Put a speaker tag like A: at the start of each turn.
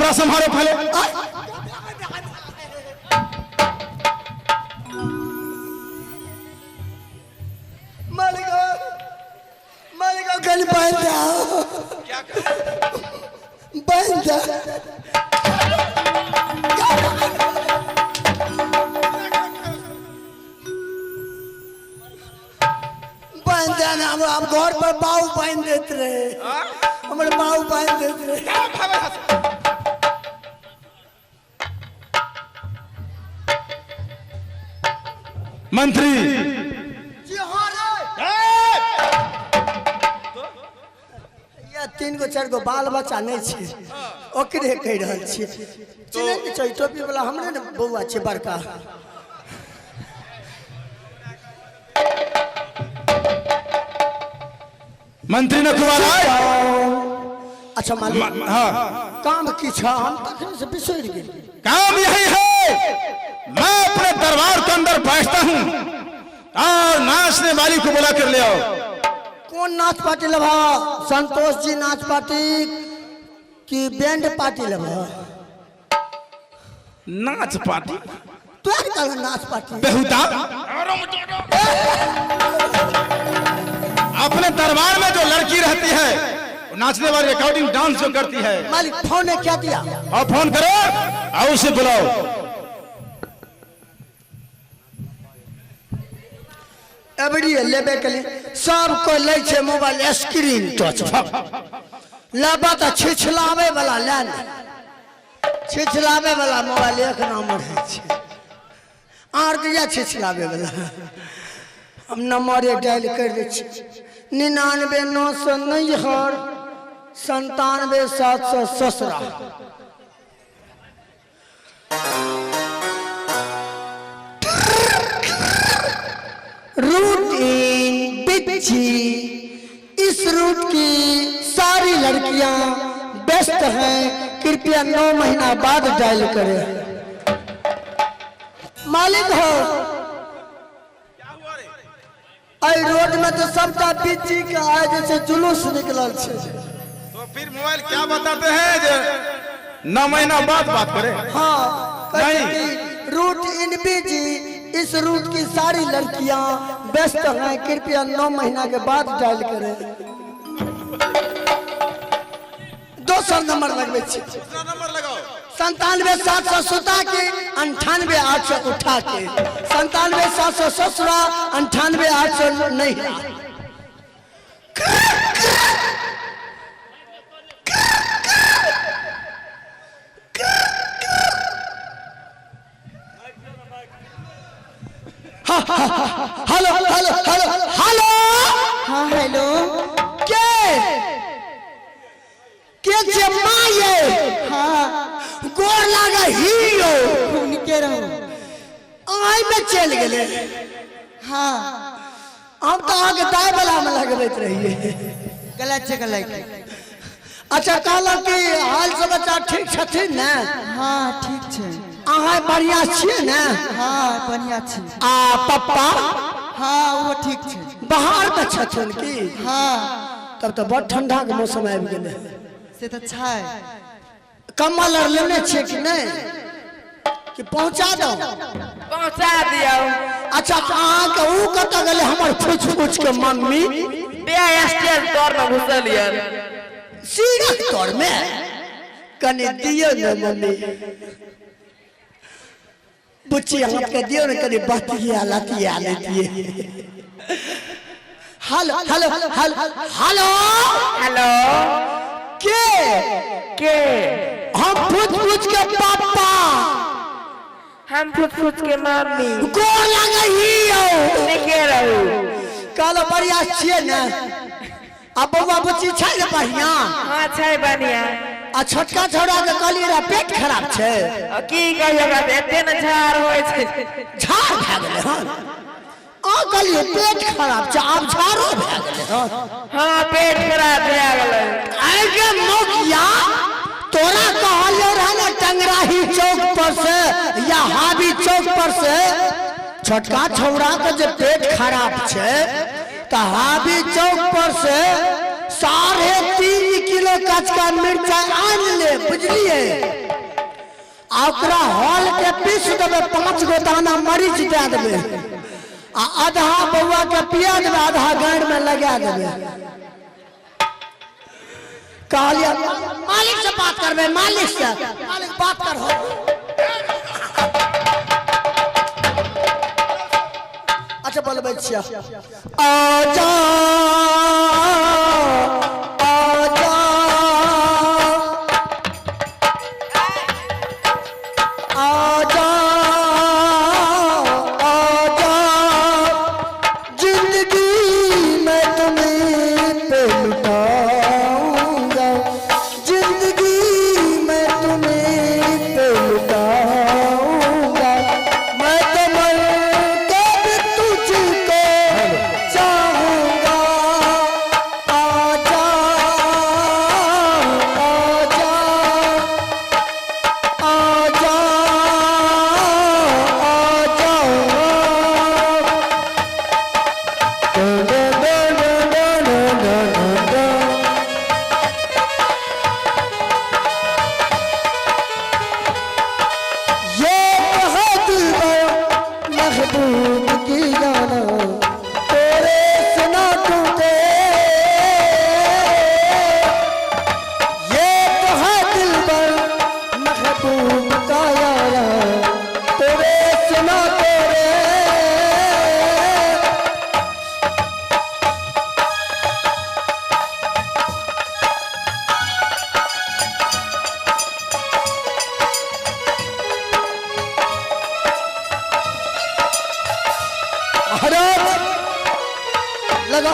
A: कपड़ा संभालो पहले।
B: मालिक मालिक कल बांध जाओ, बांध जा। बांध जाना। हम आप घर पर बाऊ बांध देते रहे, हमारे बाऊ बांध देते रहे।
A: मंत्री
B: जी हाँ रे। या 3 गो 4 गो बाल बच्चा नहीं छे, ओकरे कहि रहल छियै। चिन्है नहि छै टोपी वाला हमरे ने बौआ छै बड़का।
A: मंत्री ने कुमार।
B: अच्छा मालिक,
A: हाँ
B: काम की छ हम तखन से बिसरि गेली।
A: काम यही है, मैं अपने दरबार के अंदर बैठता हूँ और नाचने वाली को बुला कर ले आओ।
B: कौन नाच पार्टी लेबह? संतोष जी नाच पार्टी की बैंड पार्टी लेबह?
A: नाच पार्टी?
B: तू कहल नाच पार्टी।
A: बेहुदा, अपने दरबार में जो लड़की रहती है नाचने वाली, रिकॉर्डिंग डांस जो करती है।
B: मालिक फोन है क्या दिया?
A: और फोन करो और उसे बुलाओ।
B: एवरी लेबे के लिए सब कोई लै छै मोबाइल स्क्रीन टच। लेबा तऽ छिछलाबै वाला ले ने, छिछलाबै वाला मोबाइल एक नंबर होइ छै। आर के या छिछलाबै वाला हम नंबरे डायल कर दै छी 99 900 नैहर 97 700 ससुरा। रूट इन बिच्छी, इस रूट की सारी लड़कियां व्यस्त हैं, कृपया 9 महीना बाद डायल करें। मालिक हो आई रोड में तो सबटा बिच्छी के आए जैसे जुलूस निकलल छे।
A: तो फिर मोबाइल क्या बताते हैं जे 9 महीना बाद बात करें?
B: हाँ
A: नहीं।
B: रूट इन बिजी, इस रूट की सारी लड़कियां व्यस्त हैं, कृपया 9 महीना के बाद डायल करें। दोसर नंबर लगबै छी।
A: दूसरा नंबर लगाओ।
B: 97 700 सुता के 98 800 उठा के, 97 700 ससुरा 98 800 नैहरा। Hello hello hello hello.
C: हाँ हेलो।
B: के के जे माये?
C: हाँ
B: गोर लागे हीरो।
C: उनके रहो।
B: आइ में चल गेले।
C: हाँ
B: हम तो अहाँके दाय वाला में लगबैत रहिए।
C: गलत जगह लग।
B: अच्छा कहलक कि हाल समाचार ठीक छथिन ने?
C: हाँ ठीक छे।
B: अहाँ बढ़िया छियै ने?
C: हाँ बढ़िया छी।
B: आ पप्पा?
C: हाँ वो ठीक छे।
B: बाहर में छथिन की?
C: हाँ।
B: तब तो बड़ ठंडा के मौसम आबि गेलै।
C: से तो छै।
B: कम्बल आर लेने छियै कि नहि? कि पहुँचा दो?
D: पहुँचा दियौ।
B: अच्छा अहाँके ऊ कतऽ गेलै हमर फुच फुच के मम्मी?
D: बियाह स्टेज तर में घुसल यन।
B: सीरक तर में? कनि दियौ ने मम्मी। बुच्ची हाथ के दियौ ने कनि बतिया लतिया लेतियै। Hello hello hello hello.
D: Hello.
B: के
D: के?
B: हम फुच फुच के पापा।
D: हम फुच फुच के मम्मी।
B: गोर लागै हियौ।
D: नीके रहू।
B: कहलहुँ बढ़िया छियै ने? आ बौआ बुच्ची छै ने बढ़िया?
D: हाँ छै बढ़िया।
B: आ छोटका छौड़ा के कहलियै रह पेट खराब छै।
D: की कहियै ओकरा तऽ एते ने झाड़ होइ छै।
B: झाड़ भए गेलै हन? आ कहलियै पेट खराब छै, आब झाड़ो भए गेलै हन?
D: हाँ पेट खराब भए गेलै।
B: आइ गे मौकिया, तोरा कहलियौ रह ने टंगराही चौक पर से या हाबी चौक पर से छोटका छौड़ा के जे पेट खराब छै तऽ हाबी चौक पर से 3.5 किलो कचका मिर्चा आनि ले, बुझलिए? आ ओकरा हॉल के पीस देबै, 5 गो दाना मरीच दए देबै आ आधा बौआ के पिया देबै, आधा गांड में लगा देबै। कहलिए मालिक से बात करबै, मालिक से, मालिक बात कर। अच्छा बोलबै छियै, आजा आजा आजा आजा, जिंदगी मैं तुम्हें पे लुटाऊंगा, जिंदगी मैं तुम्हें पे लुटाऊंगा, मैं तो मर के भी तुझको चाहूंगा। आजा आजा आजा आजा। ये बहुत महबूब की जाना तेरे सुना टूटे, ये तो है दिलबर महबूब का यारा तेरे सुना तेरे। महाराज लगा।